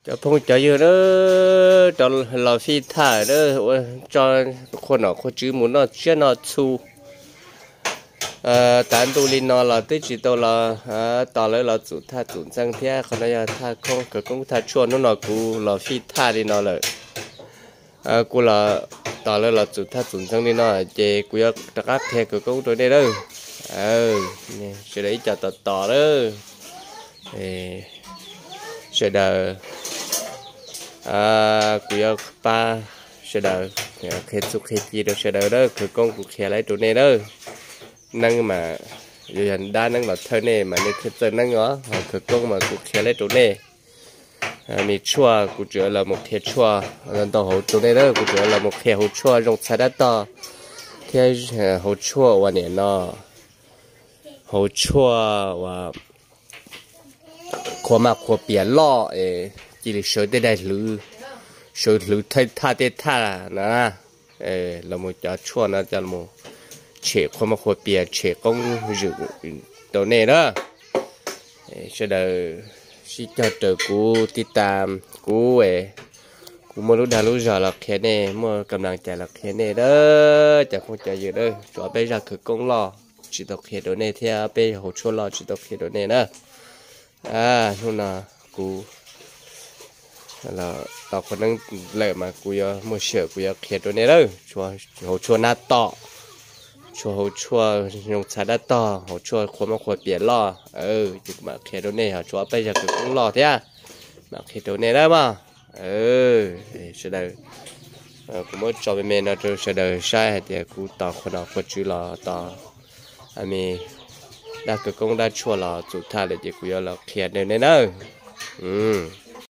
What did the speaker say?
Cov phooj cov ywg, rov los fij thaj, ua tso qhua nom qhua tswv mus noj tsiab noj txhu. Tav ntuj li no los twb tsis tau los tos lawv los txum thaj txum ntxeej thiab. Qhov no yog thaj khoob khawv koob thaj tshuaj. Hnub no kuv los fij thaj li no lawm, kuv los tos lawv los txum thaj txum ntxeej li no ces kuv yuav rov qab qhia khawv koob rau nej lawm. Sawv daws ib co tos tos lawm. Sawv daws, kuv yuav pab sawv daws qhia txuj qhia ci rau sawv daws lawm. Khawv koob kuv qhia lawm rau nej lawm. Neeb mas yuav yog dab neeb los thawj nej mas nej thiaj txawj neeb os. Ho khawv koob mas kuv qhia lawm rau nej. Me tshuaj kuv tseem los mus qhia tshuaj ntau hauv rau nej lawm. Kuv tseem los mus qhia hauv tshuaj zoo txhais dab tog thiab hauv tshuaj uas niam no, hauv tshuaj uas qhua maj qhua pias loj es cia li sawv tej daim hlwv, sawv hlwv thawj thaj tej thaj na. Los mus cov tshuaj no coj los tshem qhua maj qhua pias, tshem qoob zwm rau nej na. Sawv daws sib cog raws kuv tib tas, kuv, kuv muaj lub dag lub zog los qhia nej, muaj kam laj cai los qhia nej na. Cov phooj cov ywg, tsuas peb zaj khawv koob loj tsis tau qhia rau nej thiab peb hauv tshuaj loj tsis tau qhia rau nej na. Hnub no kuv tos qhua neeb lawm mas kuv yuav muaj sij hawm kuv yuav qhia rau nej lawm. Hauv tshuaj nab tom, tshuaj hauv tshuaj zoo txhais dab tog, hauv tshuaj qhua maj qhua pias loj, ces kuv mam qhia rau nej, ho tsuas peb zaj khawv koob loj thiab mam qhia rau nej na mog. Sawv daws, kuv muab tso me me no rau sawv daws saib hais tias kuv tos qhua nom qhua tswv los tos me dab khawv koob dab tshuaj los txum thaj lawm ces kuv yuav los qhia rau nej nawb.